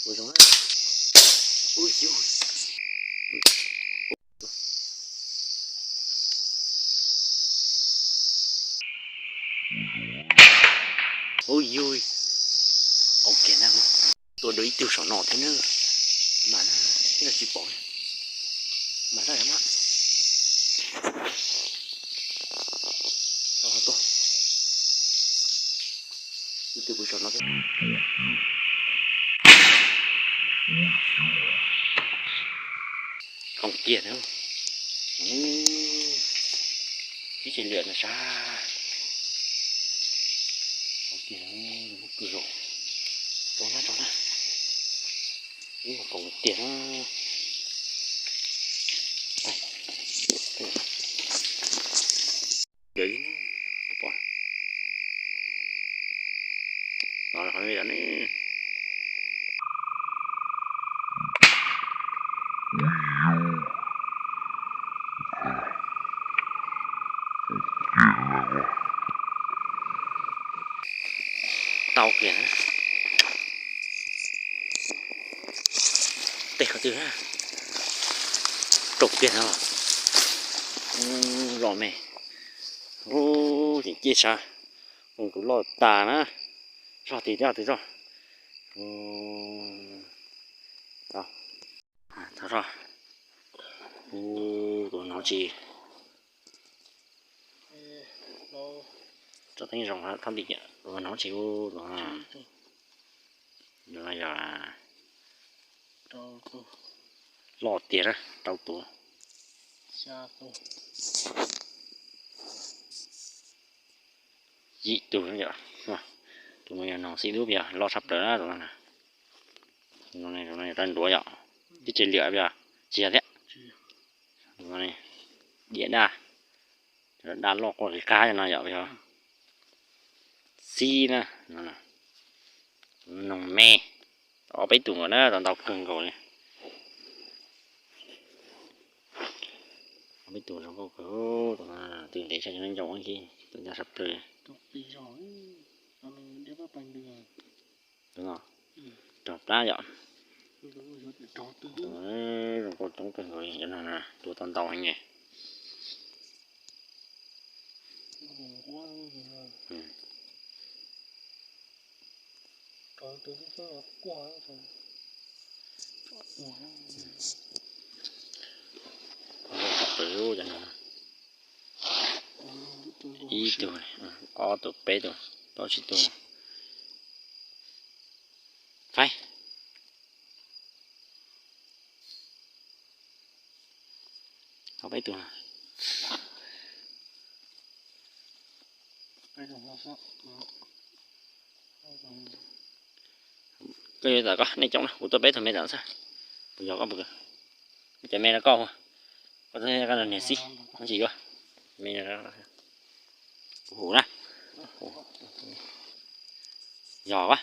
Ua zoo. Ui, ui. Ui, ui. Ok na, tua dua ib tug saum no thiab na. Mas na, twb tsis pom. Mas na, mas. Tua, tua. Ib tug pw saum no thiab. Koom kiag na. Ib tsis liam na sab. Koom kiag na, lub kws zoo. Rau na, rau na. Ib mas koom kiag na. Yog ib pom. Los qhov me no ne. Tau kiag na. Tej qhov twg na. Rau kiag no. Zos me. Ub, tseem ciaj sab. Tus loj tas na. Zog tis zog tis zog. Thov zog. Ub, tus no tsis. Tso teeb zoo thab tim, tus no tsis ub, tus no yog loj tiag na, rau tus. Yim tug yom. Tus no yog noog xib dub yog loj tshaj plaws na tus no. Tus no yog rab nruav yom, tib tsis liam yog tsis yog thiab. Tus no diam daj, daj loj quaj qis qab no yom, yog xib na. Noog me, ob peb tus nkaus na, tau ntau kawg nkaus li. Ob peb tus zoo nkauj kawg, tus no twb ntev tshaj cov neeg nyob ncoo ib tus ncaj sab plaws. Tus no rog plab yom. Zoo nkauj coob kawg nkaus li, cov no tua tau ntau heev li. Ib tug, ob tug, peb tug, plaub tsib tug. Faib. Tau peb tug. Koj yuav tom koj nej coob na, kuv tuaj peb tug me tom xwb. Puas yog koj puas? Cov me no koj, koj niag xib, tsis yuav. Me, kuv hum na. Yog a.